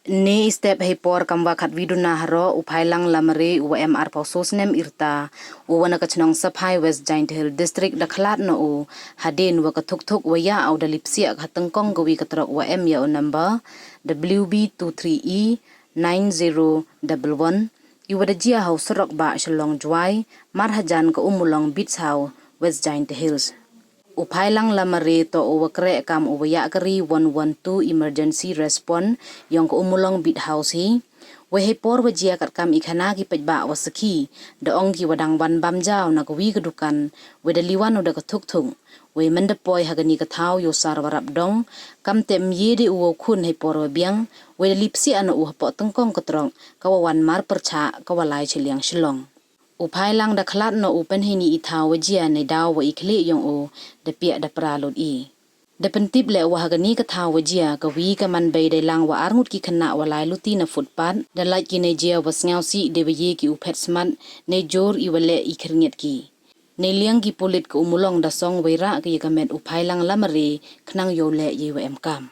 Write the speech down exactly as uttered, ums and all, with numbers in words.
Ni i step hei por kam wa khat wi duna haro u Phailang Lamare u wa em arphaw snem irta, u wa na ka chnong Saphai, West Jaintia Hills District, da khlad noh u hadien wa ka thuk thuk wa ya u da lipsiak ha tyngkong ka wi ka trok wa em ya u number W B two three E nine zero double one, i wa da jia ha u surok ba Shillong Jowai, mar hajan ka Ummulong Beach House, West Jaintia Hills. U Phailang Lamare toh u wa kreh kam u wa ya kari one one two emergency response yong ka Ummulong Beach House hi. Wei hei por wa jia kat kam i khana ki peit ba wa sakhi, da ong ki wa dang wan bam jaw na ka wi ka dukan, wei da liwan u da ka thuk thuk. Wei mynda poi ha kani ka thaw yow sar wa rap dong, kam te mye de u wow khun hei por wa biang, wei da lipsiak noh u hapoh tyngkong ka trok ka wa wan mar pyrchah ka wa lai chiliang Shillong. U Phailang da khlad noh u pynhei ni i thaw wa jia nei daw wa i khlieh yong u da piah da pra lut i. Da pyntip leh wa ha kani ka thaw wa jia ka wi ka man bei dei lang wa arngut ki khynnah wa lai luti na footpath, da lait ki nei jia wa sngewsih de wa ye ki u phet smat, nei jur i wa leh i khyrngiat ki. Nei liang ki pulit ka Ummulong da song wei rah ka ya ka met u Phailang Lamare khnang yow leh ye wa em kam.